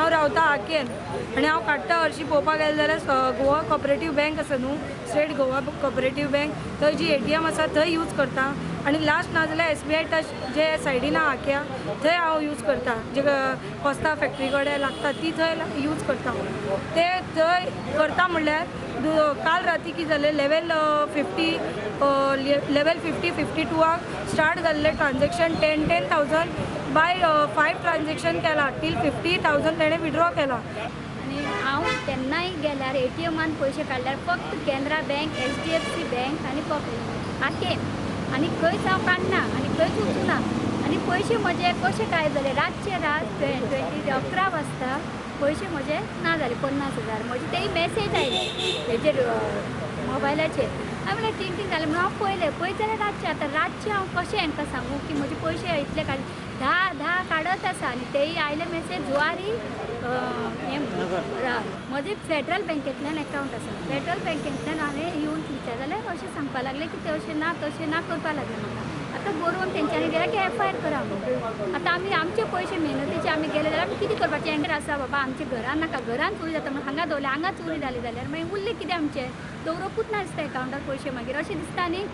हांव रावता आकेन आनी हांव काडटा. हरशीं पळोवपाक गेलें जाल्यार गोवा कॉपरेटीव बँक आसा न्हू, स्टेट गोवा कॉपरेटीव बँक, थंय जी एटीएम आसा थंय यूज करता आनी लास्ट ना जाल्यार एसबीआय टच जे सायडीन आहा आक्या, थंय हांव यूज करता. जे कोस्ता फॅक्टरी कडेन लागता ती, थंय यूज करता. ते थंय करता म्हणल्यार काल राती कितें जालें, 11:50, 11:50 52आक स्टार्ट जाल्लें transaction. 10 10,000 by five transaction केला टील 50,000 तेणें विड्रॉ केला. आनी हांव केन्नाय गेल्यार एटीएमान पयशे काडल्यार फक्त केनरा बँक, एचडीएफसी बँक आनी आकेम, आनी खंयच हांव काडना आनी खंयच वचूना. आनी पयशे म्हजे कशे काय जाले? रातचे रात 10:20, 11 वाजता पयशे म्हजे ना जाले, 50,000 म्हजे. तेय मॅसेज आयले हेजेर, मोबायलाचेर. हांवें म्हणलें, टिंग टिंग जालें म्हणून हांव पळयलें. पळयत जाल्यार रातचें. आतां रातचें हांव कशें हांकां सांगूं की म्हजे पयशे इतले काडले? धा धा काडत आसा आनी तेय आयले मॅसेज जुवारी हें. म्हजें फेडरल बँकेंतल्यान एकावंट आसा. फेडरल बँकेंतल्यान हांवें येवन विचार जाल्यार अशें सांगपा लागलें की तें अशें ना, तशें ना करपा लागलें म्हाका. आतां बरोवन तेंच्यांनी गेल्यार की एफआयआर करा म्हणून. आतां आमी आमचे पयशे मेहनतीचे आमी गेले जाल्यार आमी कितें करपाचें? एंटर आसा बाबा, आमच्या घरान नाका, घरान चोरी जाता म्हणून हांगा दवरलें. हांगा चोरी जाली जाल्यार मागीर उरलें कितें आमचें? दवरपूच ना दिसता एकावंटार पयशे मागीर, अशें दिसता न्ही.